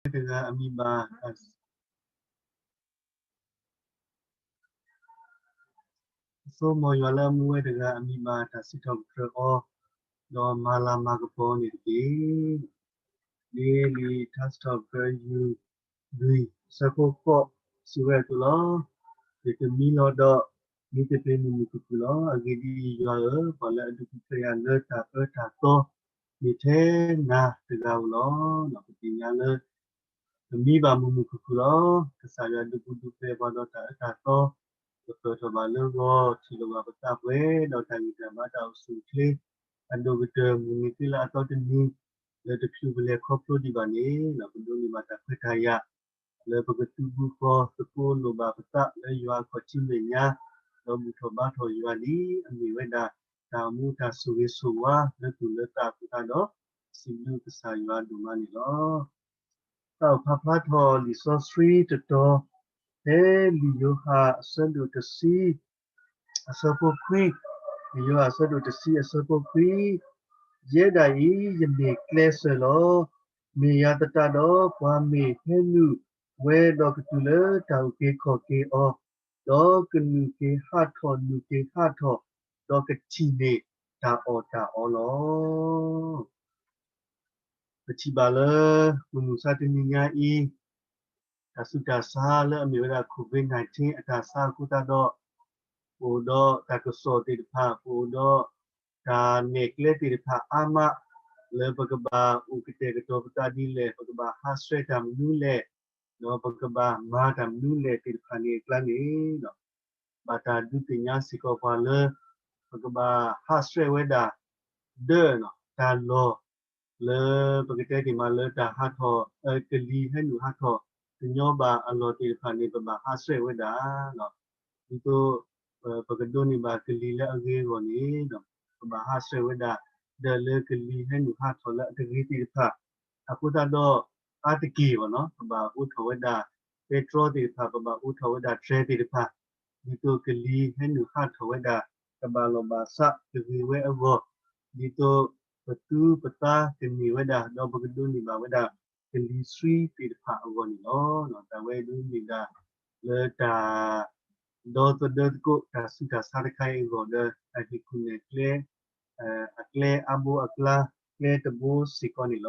တဂၤအမံၤဘၣ် အသိးမ်ယွၤလၢအမူဝဲတဂၤအမံၤဘၣ်တၢ်စံးထီၣ်ပတြၢၤအီၤ, ဒီးမၤလၤမၤကပီၤန့ၣ်တက့ၢ်. ဒ်လံာ်ထါစံးထီၣ်ပတြၢၤ ယူၢ်လွံၢ် အဆၢဖိဃိး စံးဝဲအသိးလီၤ. ယကမံလီၤဒီး မံတပ့ၤမုာ်မုာ်ခုၣ်ခုၣ်လီၤ. အဂ့ၢ်ဒ်အံၤ, ယွၤဧၢ, ပှၤလၢအဒုးပူၤဖျဲးယၤလၢတၢ်အၢတၢ်သီ မ့ၢ်ထဲနၤတဂၤဧိၤလီၤ. ပသ့ၣ်ညါလၢ ပမံဘၣ်မုာ်မုာ်ခုၣ်ခုၣ်လီၤ. ကစၢ်ယွၤဒုးပူၤဒုးဖျဲးပှၤဒီးတၢ်အၢတၢ်သီ, ပပၢၢ်ထီၣ်ဘၣ်လၢဂီၤ, ထံၣ်လိာ်ဘၣ်ပသးပှဲၤဒီးတၢ်ဂံၢ်တၢ်ဘါတၢ်အိၣ်ဆူၣ်အိၣ်ချ့, အဒိၣ်ကတၢၢ်မုၢ်နံၤသ့လၢအသီတနံၤ, လၢတဖျိပလဲၤခီဖျိဒံးဘၣ်န့ၣ် ပဒိးန့ၢ်ဘၣ်တၢ်ခွဲးတၢ်ယာ် လၢပကသုးဘူးဃီၤသကိးလိာ်ဘၣ်ပသးလၢယွၤအခီၣ်ထံးမဲာ်ညါ, ဒီးဘူၣ်ထီၣ်ဘါထီၣ်ယွၤဒ်အမ့ၢ်ဝဲဒၣ် တၢ်အိၣ်မူတၢ်ဆိၣ်ဂ့ၤဆိၣ်ဝါလၢသူၣ်လၢသးအဃိသတးဒီး စံးဘျုးကစၢ်ယွၤဒိၣ်မးန့ၣ်လီၤ. သးအိၣ်ဖးဖျါထီၣ်လံာ်စီဆှံတတီၤ, ဖဲလံာ်ယိၤဟၣ်အဆၢဒိၣ်တဆံ အဆၢဖိခွံ, လံာ်ယိၤဟၣ်အဆၢဒိၣ်တဆံအဆၢဖိခွံ, ယဲဒၣ်အံၤ ယမ့ၢ်ကျဲစၢၤလီၤ. မ့ၢ်ယၤသတးဒီး ပှၤမ့ၢ်ဟဲနုာ်ဝဲဒီးကတုၤလၢတၢ်အုၣ်က့ၤခီၣ်က့ၤအီၤ, ဒီးကနုာ်က့ၤဟးထီၣ်နုာ်က့ၤဟးထီၣ်, ဒီးကထံၣ်န့ၢ်တၢ်အီၣ်တၢ်အီလီၤ. ပထံၣ်ဘၣ်လၢ မုၢ်မဆါတနံၤညါအံၤ တၢ်ဆူးတၢ်ဆါလၢအမ့ၢ်ဝဲဒၣ် COVID nineteen အတၢ်ဆါအဃိသတးဒီး ပအိၣ်ဒီးတၢ်ကစီၣ်သ့ၣ်တဖၣ်, ပအိၣ်ဒီးတၢ်နဲၣ်ကျဲသ့ၣ်တဖၣ်အါမး လၢပကဘၣ်အိၣ်ကတဲာ်ကတီၤပသးဒ်လဲၣ်, ပကဘၣ်ဟးဆှဲးတၢ်မနုၤလဲၣ်, ဒီးပကဘၣ်မၤတၢ်မနုၤလဲၣ်သ့ၣ်တဖၣ်န့ၣ်အကျါန့ၣ် ဘၣ်တၢ်ဒုးသ့ၣ်ညါစ့ၢ်ကီးပှၤလၢ ပကဘၣ်ဟးဆှဲးဝဲဒၣ် ဒီး တၢ်လီၢ် လၢပကတဲတ့ၢ်မးလၢတၢ်ဟးထီၣ် ကလံၤဟဲနုာ်ဟးထီၣ် တညီဘၣ်အလီၢ်သ့ၣ်တဖၣ်န့ၣ် ပဘၣ်ဟးဆှဲးဝဲဒၣ် ဒ်သိး ပကဒိးန့ၢ်ဘၣ်ကလံၤလၢအဂ့ၤအဂီၢ်န့ၣ် ပဘၣ်ဟးဆှဲးဝဲဒၣ် ဒီးလၢကလံၤဟဲနုာ်ဟးထီၣ်လၢအတဂ့ၤသ့ၣ်တဖၣ် အဃိသတးဒီး အါတက့ၢ်ဘၣ်နီၤ ပဘၣ်အိးထီၣ်ဝဲဒၣ် ပဲတြီသ့ၣ်တဖၣ် ပဘၣ်အိးထီၣ်ဝဲဒၣ်တြဲၤသ့ၣ်တဖၣ် ဒ်သိးကလံၤဟဲနုာ်ဟးထီၣ်ဝဲဒၣ် တဘၣ်လီၢ်ဘၣ်စးတဂ့ၤဝဲအဂီၢ်, ဒ်သိးပသူပသးကန့ၢ်ဝဲဒၣ် ဒီးပကဒိးန့ၢ်ဘၣ်ဝဲဒၣ် ကလံၤဆှံသ့ၣ်တဖၣ်အဂီၢ်န့ၣ်လီၤ. တၢ်ဝဲဒၣ်မ့ၢ်ဒၣ်လၢတၢ် ဒီသဒၢသကိး တၢ်ဆူးတၢ်ဆါတခါအံၤအဂီၢ်ဒီး တၢ်ဟ့ၣ်ကူၣ်နဲၣ်ကျဲ အကျဲအါဘိအကျါ ကျဲတဘိစ့ၢ်ကီးန့ၣ်လီၤ.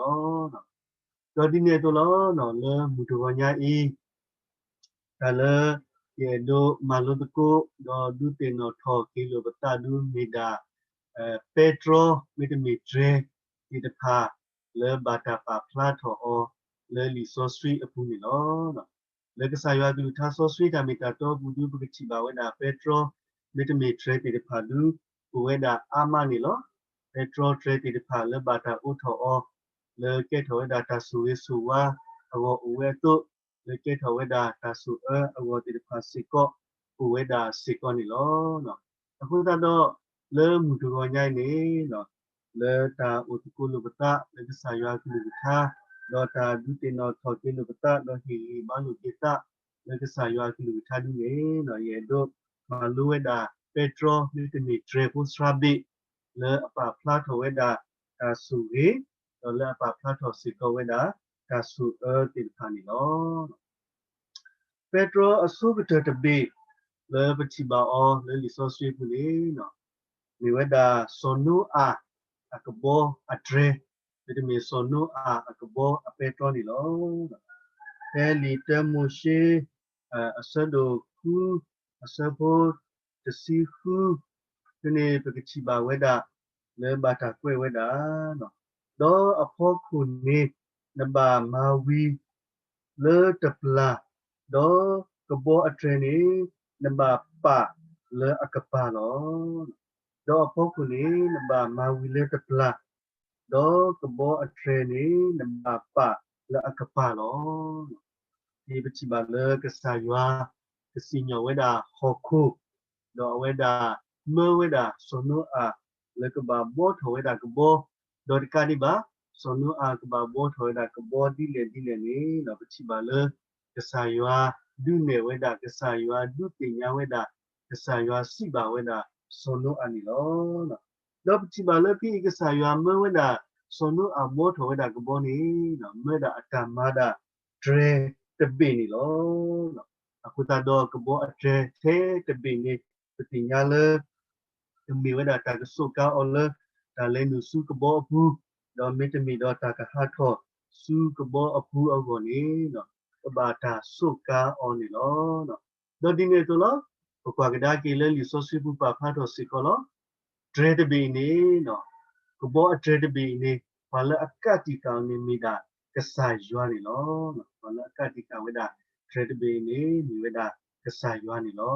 ဒီးဒ်န့ၣ်အသိးလီၤ လၢမုၢ်တဂီၤညါအံၤ တၢ်လၢယအဲၣ်ဒိးမၤလိသကိး ဒီးဒုးသ့ၣ်နီၣ်ထီၣ်က့ၤလိာ်ပသးဒုးမ့ၢ်ဒၣ် ပဲတြီ မ့တမ့ၢ်တြဲၤသ့ၣ်တဖၣ် လၢဘၣ်တၢ်ပာ်ဖျါထီၣ်အီၤ လၢလံာ်စီဆှံအပူၤန့ၣ်လီၤ. လၢကစၢ်ယွၤကလုၢ်ကထါစီဆှံတၢ်မ့ၢ်တၢ်တီအပူၤဒုး ပကထံၣ်ဘၣ်ဝဲဒၣ် ပဲတြီ မ့တမ့ၢ်တြဲၤသ့ၣ်တဖၣ်ဒုး အိၣ်ဝဲဒၣ်အါမးန့ၣ်လီၤ. ပဲတြီတြဲၤသ့ၣ်တဖၣ်လၢဘၣ်တၢ်အိးထီၣ်အီၤ လၢကဲထီၣ်ဝဲဒၣ်တၢ်ဆိၣ်ဂ့ၤဆိၣ်ဝါအဂီၢ်အိၣ်ဝဲအသိး လၢကဲထီၣ်ဝဲဒၣ်တၢ်ဆိၣ်အၢအဂီၢ်သ့ၣ်တဖၣ်စ့ၢ်ကီး အိၣ်ဝဲဒၣ်စ့ၢ်ကီးန့ၣ်လီၤ. အဃိသတးဒီး လၢမုၢ်တဂီၤညါအံၤန့ၣ် လၢတၢ်အိၣ်သကိးလိာ်ပသး လၢကစၢ်ယွၤကလုၢ်ကထါ ဒီးတၢ်ဒုးသ့ၣ်နီၣ်ထီၣ်က့ၤလိာ်ပသး ဒီးဟ့ၣ်ဂံၢ်ဘါလိာ်က့ၤသး လၢကစၢ်ယွၤကလုၢ်ကထါဒ်န့ၣ် ယအဲၣ်ဒိးမၤလိဝဲဒၣ် ပဲတြီ မ့တမ့ၢ်တြဲၤဖိစှၤဘ့ၣ် လၢအပာ်ဖျါထီၣ်ဝဲဒၣ် တၢ်ဆိၣ်ဂ့ၤ ဒီးလၢအပာ်ဖျါထီၣ်စ့ၢ်ကီးဝဲဒၣ် တၢ်ဆိၣ်အၢသ့ၣ်တဖၣ်န့ၣ်လီၤ. ပဲတြီအဆိကတၢၢ်တဘ့ၣ် လၢပထံၣ်ဘၣ်အီၤလၢလံာ်စီဆှံပူၤန့ၣ် မ့ၢ်ဝဲဒၣ်စီၤနိအၤအကဘီအတြဲၤ, မ့တမ့ၢ်စီၤနိအၤအကဘီအပဲတြီန့ၣ်လီၤ. ဖဲလံာ်တၢမိၤၡ့ အဆၢဒိၣ်ဃု အဆၢဖိတဆံဃု ဖဲန့ၣ်ပကထံၣ်ဘၣ်ဝဲဒၣ် လၢဘၣ်တၢ်ကွဲးဝဲဒၣ် ဒီးအဖီခိၣ်န့ၣ် နဘၣ်မၤဝံၤလၢတပျၢ်, ဒီးကဘီအတြဲၤန့ၣ် နဘၣ်ပာ်လၢအကပၤလီၤ. ဒီးအဖီခိၣ်န့ၣ် နဘၣ်မၤဝံၤလၢတပျၢ်, ဒီးကဘီအတြဲၤန့ၣ် နဘၣ်ပာ်လၢအကပၤလီၤ. ဒ်ပထံၣ်ဘၣ်လၢကစၢ်ယွၤ ကစံၣ်ညီၣ်ဝဲဒၣ်ဟီၣ်ခိၣ်, ဒီးအဝဲဒၣ်မၢဝဲဒၣ်စီၤနိအၤ လၢကဘၣ်ဘှီထီၣ်ဝဲဒၣ်ကဘီ, ဒီးတကးဒံးဘၣ် စီၤနိအၤကဘၣ်ဘှီထီၣ်ဝဲဒၣ်ကဘီဒ်လဲၣ်ဒ်လဲၣ်န့ၣ် ပထံၣ်ဘၣ်လၢ ကစၢ်ယွၤဒုးနဲၣ်ဝဲဒၣ်, ကစၢ်ယွၤဒုးသ့ၣ်ညါဝဲဒၣ်, ကစၢ်ယွၤစံးဘၣ်ဝဲဒၣ်စီၤနိအၤန့ၣ်လီၤ. ဒီးပထံၣ်ဘၣ်လၢဖဲအံၤ ကစၢ်ယွၤမၢဝဲဒၣ် စီၤနိအၤဘှီထီၣ်ဝဲဒၣ်ကဘီန့ၣ် မၢဒၣ်အတၢ်မၤဒၣ် ကဘီအတြဲၤတဘ့ၣ်န့ၣ်လီၤ. အဃိသတးဒီးကဘီအတြဲၤထဲတဘ့ၣ်န့ၣ် ပသ့ၣ်ညါလၢ ကမ့ၢ်ဝဲဒၣ်တၢ်ကစူးကါအီၤလၢ တၢ်လဲၤနုာ်ဆူကဘီအပူၤ, ဒီးမ့တမ့ၢ်ဒီးတၢ်ကဟးထီၣ်ဆူကဘီအပူၤအဂီၢ်န့ၣ် ကဘၣ်တၢ်စူးကါအီၤန့ၣ်လီၤ. ဒီးဒ်န့ၣ်အသိးလီၤ, ပကွၢ်ကဒါက့ၤလၢလံာ်စီဆှံပူၤပာ်ဖျါထီၣ်စ့ၢ်ကီးလီၤ. တြဲၤတဘ့ၣ်အံၤန့ၣ် ကဘီအတြဲၤတဘ့ၣ်အံၤန့ၣ် ပှၤလၢအကးတံာ်ဃာ်အီၤန့ၣ်မ့ၢ်ဒၣ်ကစၢ်ယွၤန့ၣ်လီၤ. ပှၤလၢအကးတံာ်ဃာ်ဝဲဒၣ်တြဲၤတဘ့ၣ်အံၤန့ၣ် မ့ၢ်ဝဲဒၣ်ကစၢ်ယွၤန့ၣ်လီၤ.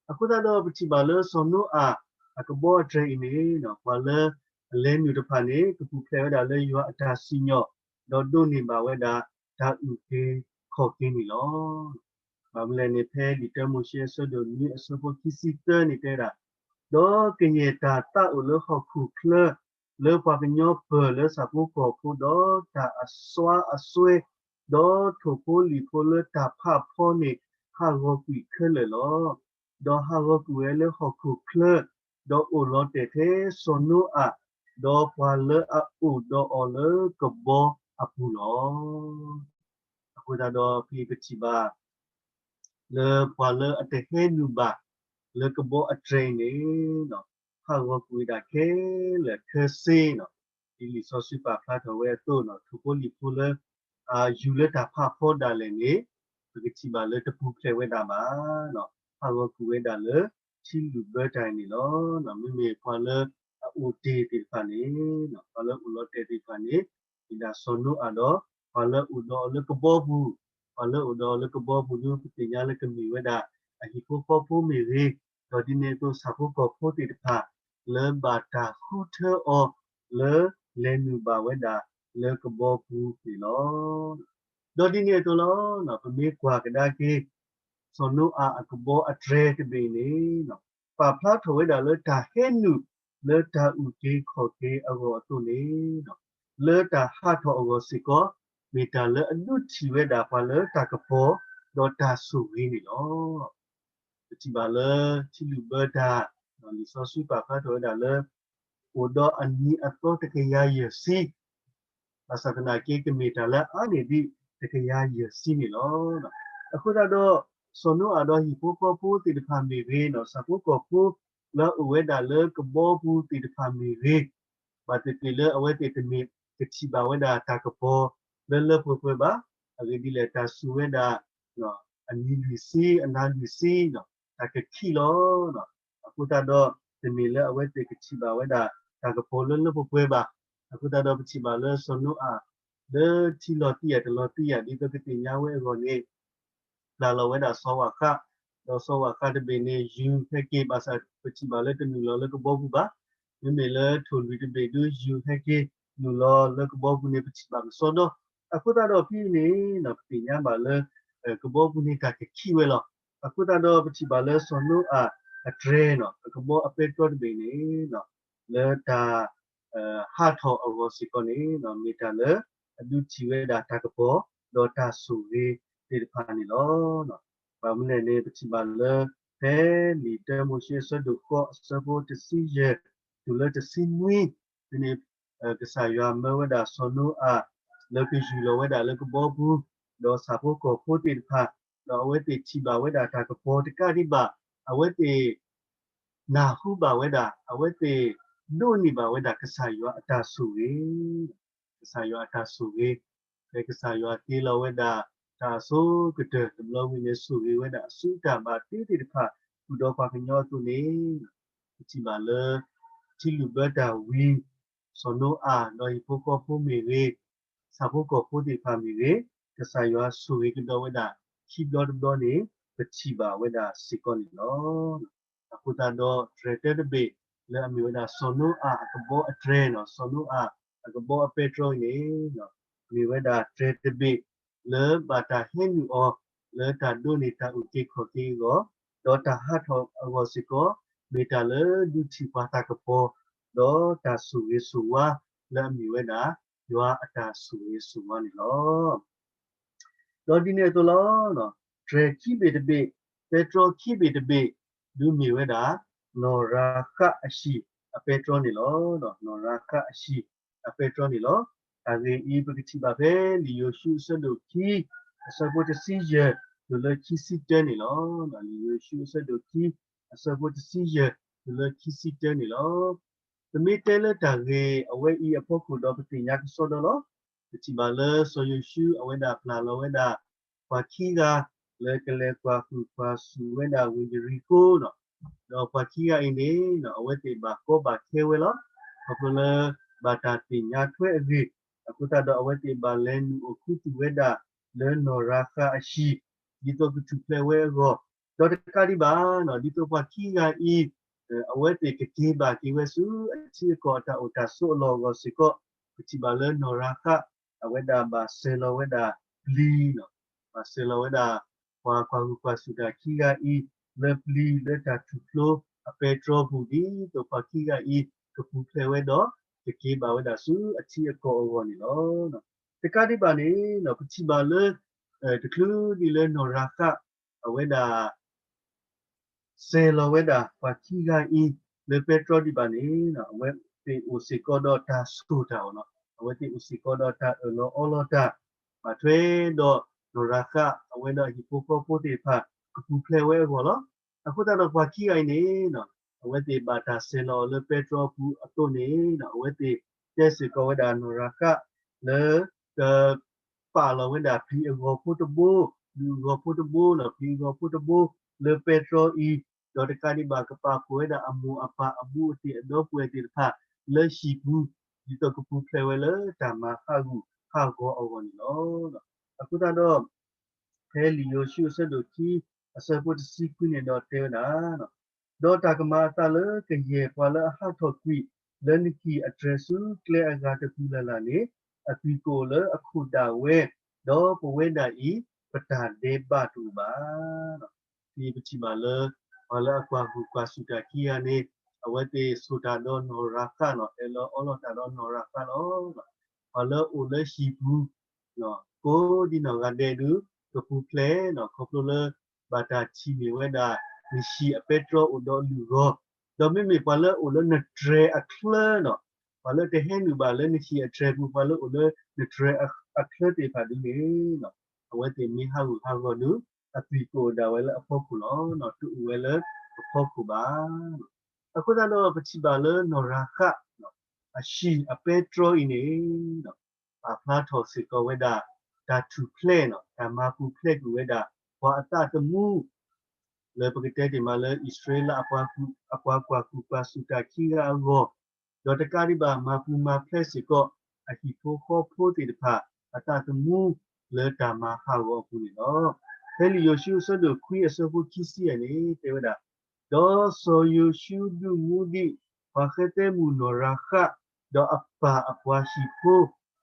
အဃိသတးဒီးပထံၣ်ဘၣ်လၢစီၤနိအၤအကဘီအတြဲၤအံၤန့ၣ် ပှၤလၢအလဲၤနုာ်တဖၣ်န့ၣ် ကပူၤဖျဲးဝဲဒၣ်လၢယွၤအတၢ်စံၣ်ညီၣ် ဒီးဒိးန့ၢ်ဘၣ်ဝဲဒၣ်တၢ်အုၣ်က့ၤခီၣ်က့ၤန့ၣ်လီၤ. ဘၣ်မနုၤလဲၣ်န့ၣ် ဖဲလံာ်တၢမိၤၡ့အဆၢဒိၣ်နွံအဆၢဖိခံဆံသၢန့ၣ်တဲဝဲဒၣ်, ဒီးကယဲၢ်တၢ်သးအိၣ်လၢဟီၣ်ခိၣ်ချၢ လၢပှၤကညီပၢၢ်လၢဆၣ်ဖိကီၢ်ဖိ ဒီးတၢ်အစွါအစွဲ ဒီးထိၣ်ဖိလံၣ်ဖိလၢတၢ်ဖးဖီန့ၣ် ဟးဂီၤကွံာ်ခဲလၢာ်လီၤ. ဒီးဟးဂီၤကွံာ်ဝဲလၢဟီၣ်ခိၣ်ချၢ, ဒီးအိၣ်လီၤတဲာ်ထဲစီၤနိအၤ, ဒီးပှၤလၢအအိၣ်ဒီးအီၤလၢကဘီအပူၤလီၤ. အဃိသတးဒီးဖဲပထံၣ်ဘၣ် လၢပှၤလၢအတဟဲနုာ်ဘၣ်လၢကဘီအတြဲၤအံၤန့ၣ် ဟးဂီၤကွံာ်ဝဲဒၣ်ခဲလၢာ်ခဲဆ့န့ၣ်, ဒ်လံာ်စီဆှံပာ်ဖျါထီၣ်ဝဲအသိးန့ၣ် ထိၣ်ဖိလံၣ်ဖိလၢ ယူၤလၢတၢ်ဖးဖီဒၣ်လဲာ်န့ၣ် ပကထံၣ်ဘၣ်လၢတပူၤဖျဲးဝဲဒၣ်ဘၣ်. ဟးဂီၤကွံာ်ဝဲဒၣ်လၢထံလုၣ်ဘၢတၢ်အံၤန့ၣ်လီၤ. မ့မ့ၢ်ပှၤလၢအအိၣ်တ့ၢ်သ့ၣ်တဖၣ်န့ၣ် ပှၤလၢအိၣ်လီၤတဲာ်သ့ၣ်တဖၣ်န့ၣ် မ့ၢ်ဒၣ်စီၤနိအၤဒီး ပှၤလၢအိၣ်ဒီးအီၤလၢကဘီပူၤ, ပှၤလၢအိၣ်ဒီးအီၤလၢကဘီပူၤဒု ပသ့ၣ်ညါလၢကမ့ၢ်ဝဲဒၣ် အဟံၣ်ဖိဃီဖိမ့ၢ်ဂ့ၤ, ဒီးဒ်န့ၣ်အသိးဆၣ်ဖိကီၢ်ဖိသ့ၣ်တဖၣ် လၢဘၣ်တၢ်ဃုထၢအီၤလၢလဲၤနုာ်ဘၣ်ဝဲဒၣ်လၢကဘီပူၤန့ၣ်လီၤ. ဒီးဒ်န့ၣ်အသိးလီၤ, ပမ့ၢ်ကွၢ်ကဒါက့ၤ စီၤနိအၤအကဘီအတြဲၤတဘ့ၣ်န့ၣ် ပာ်ဖျါထီၣ်ဝဲဒၣ်လၢတၢ်ဟဲနုာ်လၢတၢ်အုၣ်က့ၤခီၣ်က့ၤအဂီၢ်အသိးန့ၣ် လၢတၢ်ဟးထီၣ်အဂီၢ်စ့ၢ်ကီး မ့ၢ်တၢ်လၢအဒုးထံၣ်ဝဲဒၣ်ပှၤလၢတၢ်ကပီၤ ဒီးတၢ်ဆိၣ်ဂ့ၤန့ၣ်လီၤ. ပထံၣ်ဘၣ်လၢထံလုၣ်ဘၢတၢ် လံာ်စီဆှံပာ်ဖျါထီၣ်ဝဲဒၣ်လၢ အိၣ်ဒီးအနံၤအသီတကယၤယဲၢ်ဆံ, ဘၣ်ဆၣ်သနာ်က့ ကမ့ၢ်တၢ်လၢအါန့ၢ်ဒံးတကယၤယဲၢ်ဆံန့ၣ်လီၤ. အဃိသတးဒီး စီၤနိအၤဒီးဟံၣ်ဖိဃီဖိသ့ၣ်တဖၣ်မ့ၢ်ဂ့ၤန့ၣ် ဆၣ်ဖိကီၢ်ဖိလၢအအိၣ်ဝဲဒၣ်လၢကဘီပူၤသ့ၣ်တဖၣ်မ့ၢ်ဂ့ၤ, ဘၣ်သ့ၣ်သ့ၣ်လၢအဝဲသ့ၣ်တမ့ၢ်ကထံၣ်ဘၣ်ဝဲဒၣ်တၢ်ကပီၤလၢလၢပှဲၤပှဲၤဘၣ်. အဂ့ၢ်ဒ်လဲၣ် တၢ်စူၤဝဲဒၣ် အနံၤလွံၢ်ဆံ အနၤလွံၢ်ဆံ တၢ်ကခံးလီၤ. အဃိသတးဒီး တမ့ၢ်လၢအဝဲသ့ၣ်ကထံၣ်ဘၣ်ဝဲဒၣ်တၢ်ကပီၤလၢလၢပှဲၤပှဲၤဘၣ်. အဃိသတးဒီးပထံၣ်ဘၣ်လၢစီၤနိအၤ လၢထံလီၤတံၢ်ယၤတလီၤတံၢ်ယၤ ဒ်သိးပသ့ၣ်ညါဝဲအဂီၢ်န့ၣ် ပျၢ်လီၤဝဲဒၣ်စီၤဝၣ်ဃး, ဒီးစီၤဝၣ်ဃးတဘ့ၣ်န့ၣ် ယူၤဟဲက့ၤ ဘၣ်ဆၣ်ပထံၣ်ဘၣ်လၢတနုာ်လီၤလၢကဘီပူၤဘၣ်. မ့မ့ၢ်လၢထိၣ်လွံၢ်တဘ့ၣ်ဒု ယူၤဟဲက့ၤနုာ်လီၤလၢကဘီပူၤန့ၣ် ပထံၣ်ဘၣ်ကစီဒီ, အဃိသတးဒီးဖဲအံၤန့ၣ် ပသ့ၣ်ညါဘၣ်လၢ ကဘီပူၤန့ၣ်တၢ်ကခံးဝဲလီၤ. အဃိသတးဒီးပထံၣ်ဘၣ်လၢစီၤနိအၤအတြဲၤန့ၣ် အကဘီအပဲတြီတဘ့ၣ်န့ၣ် လၢတၢ် ဟးထီၣ်အဂီၢ်စ့ၢ်ကီးန့ၣ် မ့ၢ်တၢ်လၢအဒုးထံၣ်ဝဲဒၣ်တၢ်ကပီၤ ဒီးတၢ်ဆိၣ်ဂ့ၤသ့ၣ်တဖၣ်န့ၣ်လီၤ. ဘၣ်မနုၤလဲၣ်န့ၣ် ပထံၣ်ဘၣ်လၢ ဖဲလံာ်တၢမိၤၡ့အဆၢဒိၣ်ဃိးအဆၢဖိတဆံယဲၢ် တုၤလၢတဆံနွံ ဖဲန့ၣ် ကစၢ်ယွၤမၢဝဲဒၣ်စီၤနိအၤ လၢကယူၢ်လီၤဝဲဒၣ်လၢကဘီပူၤ ဒီးဆၣ်ဖိကီၢ်ဖိသ့ၣ်တဖၣ် ဒီးအဝဲသ့ၣ်ထံၣ်ဘၣ်ဝဲဒၣ်တၢ်ကပီၤတကးဒံးဘၣ် အဝဲသ့ၣ် နၢ်ဟူဘၣ်ဝဲဒၣ် အဝဲသ့ၣ်ဒိးန့ၢ်ဘၣ်ဝဲဒၣ်ကစၢ်ယွၤအတၢ်ဆိၣ်ဂ့ၤ, ကစၢ်ယွၤအတၢ်ဆိၣ်ဂ့ၤ, ဖဲကစၢ်ယွၤတ့လီၤဝဲဒၣ် တၢ်အဆိကတၢၢ်တဘျီဝံၤန့ၣ် ဆိၣ်ဂ့ၤဝဲဒၣ်အစုတၢ်ဘၣ်တ့သ့ၣ်တဖၣ် ဃုာ်ဒီးပှၤကညီအသိးန့ၣ် ပထံၣ်ဘၣ်လၢ ထံလုၣ်ဘၢတၢ်ဝံၤ စီၤနိအၤ ဒီးဟံၣ်ဖိဃီဖိမ့ၢ်ဂ့ၤ, ဆၣ်ဖိကီၢ်ဖိသ့ၣ်တဖၣ်မ့ၢ်ဂ့ၤ, ကစၢ်ယွၤဆိၣ်ဂ့ၤကဒီးဝဲဒၣ် ခံဘျီတဘျီန့ၣ် ပထံၣ်ဘၣ်ဝဲဒၣ်စ့ၢ်ကီးန့ၣ်လီၤ. အဃိသတးဒီး တြဲၤတၢတဘ့ၣ် လၢအမ့ၢ်ဝဲဒၣ်စီၤနိအၤအကဘီအတြဲၤန့ၣ် စီၤနိအၤအကဘီအပဲတြီအံၤန့ၣ် မ့ၢ်ဝဲဒၣ်တြဲၤတဘ့ၣ် လၢဘၣ်တၢ်ဟဲနုာ်အီၤ လၢတၢ်ဒိးန့ၢ်တၢ်အုၣ်က့ၤခီၣ်က့ၤအဂီၢ်, ဒီးတၢ်ဟးထီၣ်အဂီၢ်စ့ၢ်ကီး မ့ၢ်တၢ်လၢဒုးထံၣ်ပှၤတၢ်ကပီၤ, ဒီးတၢ်ဆိၣ်ဂ့ၤဆိၣ်ဝါ လၢအမ့ၢ်ဝဲဒၣ် ယွၤအတၢ်ဆိၣ်ဂ့ၤဆိၣ်ဝါန့ၣ်လီၤ. ဒီးဒ်န့ၣ်အသိးလီၤ. တြဲၤခံဘ့ၣ်တဘ့ၣ်, ပဲတြီခံဘ့ၣ်တဘ့ၣ် ဒုးမ့ၢ်ဝဲဒၣ် နီၢ်ရၤဃးအဟံၣ်အပဲတြီန့ၣ်လီၤ. နီၢ်ရၤဃးအဟံၣ်အပဲတြီန့ၣ်လီၤ. တၢ်ဂ့ၢ်အံၤ ပကထံၣ်ဘၣ်ဖဲလံာ်ယိၤၡူအဆၢဒိၣ်ခံ အဆၢဖိတဆံယဲၢ် တုၤလၢခံဆံတၢန့ၣ်လီၤ. လံာ်ယိၤၡူအဆၢဒိၣ်ခံ အဆၢဖိတဆံယဲၢ် တုၤလၢခံဆံတၢန့ၣ်လီၤ. ပမ့ၢ်တဲလၢတၢ်ဂ့ၢ်အဝဲအံၤအဖီခိၣ်ဒီး ပသ့ၣ်ညါကစီဒီလီၤ. ပထံၣ်ဘၣ်လၢစီၤယိၤၡူ အဝဲဒၣ်ပျၢ်လီၤဝဲဒၣ် ပှၤခံဂၤ လၢကလဲၤကွၢ်ဟုၣ်ကွၢ်စူၣ်ဝဲဒၣ်ဝ့ၢ်ယရံၣ်ခိၣ်န့ၣ်, ဒီးပှၤခံဂၤအံၤန့ၣ် အဝဲသ့ၣ်ဘၣ်ကီဘၣ်ခဲဝဲလီၤ. ခီဖျိလၢ ဘၣ်တၢ်သ့ၣ်ညါထွဲအဂ့ၢ်, အဃိသတးဒီးအဝဲသ့ၣ်ဘၣ်လဲၤနုာ်အိၣ်ခူသူၣ်ဝဲဒၣ် လၢနီၢ်ရၤဃးအဟံၣ် ဒ်သိးကထူၣ်ဖျဲးဝဲအဂီၢ်, ဒီးတကးဒံးဘၣ် ဒ်သိးပှၤခံဂၤအံၤ အဝဲသ့ၣ်ကက့ၤဘၣ်က့ၤဝဲဆူ အထံအကီၢ်အတၢ်အိၣ်တၢ်ဆိးအလီၢ်အဂီၢ်စ့ၢ်ကီး, ပထံၣ်ဘၣ်လၢနီၢ်ရၤဃး အဝဲဒၣ်ဘၣ်ဆဲးလီၤဝဲဒၣ်ပျံၤန့ၣ်, ဘၣ်ဆဲးလီၤဝဲဒၣ် ပှၤကွၢ်ဟုၣ်ကွၢ်စူၣ်တၢ်ခံဂၤအံၤ လၢပျံၤလၢတၢ်ထူၣ်ဖျိအပဲတြီပူၤ ဒ်သိးပှၤခံဂၤအံၤ ကပူၤဖျဲးဝဲဒီး ကက့ၤဘၣ်ဝဲဒၣ်ဆူအထံအကီၢ်အဂီၢ်န့ၣ်လီၤ. တကးဒံးဘၣ်န့ၣ် ပထံၣ်ဘၣ်လၢ တချုးဒံးလၢနီၢ်ရၤဃး အဝဲဒၣ် ဆဲးလီၤဝဲဒၣ်ပှၤခံဂၤအံၤ လၢပဲတြီဒံးဘၣ်န့ၣ် အဝဲသ့ၣ်အိၣ်စ့ၢ်ကီးဒီးတၢ်ဆိၣ်တၢ်အီၣ်န့ၣ်, အဝဲသ့ၣ်အိၣ်စ့ၢ်ကီးဒီးတၢ်အၢၣ်လီၤအီလီၤတၢ်, ဘၣ်ထွဲဒီးနီၢ်ရၤဃး အဝဲဒီးအဟံၣ်ဖိဃီဖိသ့ၣ်တဖၣ် ကပူၤဖျဲးဝဲအဂီၢ်လီၤ. အဃိသတးဒီးပှၤခံဂၤအံၤန့ၣ် အဝဲသ့ၣ်ဘၣ်တၢ်ဆဲးလီၤအီၤလၢပဲတြီပူၤအသိးန့ၣ် အဝဲသ့ၣ်တဲစ့ၢ်ကီးဝဲဒၣ်နီၢ်ရၤဃး လၢ က ပာ်လီၤဝဲဒၣ်ပျံၤအဂီၤဖိတဘိ, ဒုးအဂီၤဖိတဘိန့ၣ်, ပျံၤအဂီၤဖိတဘိလၢပဲတြီအံၤ, ဒီးတကးဒံးဘၣ်ကပာ်ဖှိၣ်ဝဲဒၣ်အမိၢ်အပၢ်အဘူးအတံၢ်အဒီပုၢ်ဝဲၢ်သ့ၣ်တဖၣ်လၢဟံၣ်ပူၤ, ဒ်သိးကပူၤဖျဲးဝဲလၢတၢ်မၤဟးဂူာ်ဟးဂီၤအဂီၢ်န့ၣ်လီၤ. အဃိသတးဒီး ဖဲလံာ်ယိၤၡူအဆၢဒိၣ်ခံ အဆၢဖိတဆံခွံန့ၣ်ဒီးတဲဝဲဒၣ် ဒီးတၢ်ကမၤအသးလၢကယဲၢ်ပှၤလၢအဟးထီၣ်ကွံာ်လၢနဟံၣ်အတြဲၤဆူကျဲအဂၤတပူၤလၢ်လၢ်န့ၣ်, အသွံၣ်ကအိၣ်လၢအခိၣ်ဒၣ်ဝဲ, ဒီးပဝဲဒၣ်အံၤ ပတၢ်ဒဲးဘးတအိၣ်ဘၣ်. ဖဲပထံၣ်ဘၣ်လၢ ပှၤလၢအကွၢ်ဟုၣ်ကွၢ်စူၣ်တၢ်ခံဂၤန့ၣ် အဝဲသ့ၣ်ဆိၣ်တၢ်ဒီးနီၢ်ရၤဃးန့ၣ်, အၢၣ်လီၤအီလီၤတၢ်ဒီးနီၢ်ရၤဃးလီၤ. ပှၤလၢအအိၣ်လၢဟံၣ်ပူၤ ကိးဒံနီၢ်ဂၤဒဲးဒုး ကပူၤဖျဲးန့ၣ်, ခီဖျိလၢ ဘၣ်တၢ်ထံၣ်န့ၢ်ဝဲဒၣ် နဟံၣ်အပဲတြီအိၣ်ဒီးလုၢ်ဂီၤ, ဒီးမ့မ့ၢ်ပှၤလၢအအိၣ်လၢနတြဲၤအချၢန့ၣ်, ပှၤလၢတဟဲနုာ်ဘၣ်လၢနဟံၣ်အတြဲၤပူၤ, ပှၤလၢအအိၣ်လၢနတြဲၤအချၢသ့ၣ်တဖၣ်ဒုးန့ၣ် အဝဲသ့ၣ်မ့ၢ်ဟးဂူာ်ဟးဂီၤဒုး အသွံၣ်ကအိၣ်ဒၣ်ဝဲလၢအဖီခိၣ်လီၤ. တအိၣ်ဝဲလၢအဖီခိၣ်ဘၣ်. အဃိသတးဒီးပထံၣ်ဘၣ်လၢနီၢ်ရၤဃး အဟံၣ်အပဲတြီအံၤန့ၣ် ပာ်ဖျါထီၣ်စ့ၢ်ကီးဝဲဒၣ် တၢ်ထူၣ်ဖျဲးန့ၣ်, တၢ်မၤပူၤဖျဲးကွံာ်ဝဲဒၣ် ပှၤအသးသမူ လၢပကတဲတ့ၢ်မးလၢအံၣ်စရ့လးအပှၤကွၢ်ဟုၣ်ကွၢ်စူၣ်တၢ်ခံဂၤအဂီၢ်, ဒီးတကးဒံးဘၣ်မၤပူၤမၤဖျဲးစ့ၢ်ကီး အဟံၣ်ဖိဃီဖိသ့ၣ်တဖၣ် အသးသမူလၢတၢ်မၤဟးဂီၤအပူၤန့ၣ်လီၤ. ဖဲလံာ်ယိၤၡူအဆၢဒိၣ်ခွံအဆၢဖိခံဆံယဲၢ်န့ၣ် တဲဝဲဒၣ်, ဒီးစီၤယိၤၡူဒုးမူဒံး ပှၤဃဲသဲမုၣ်နီၢ်ရၤဃး, ဒီးအပၢ်အပှၤဟံၣ်ဖိ,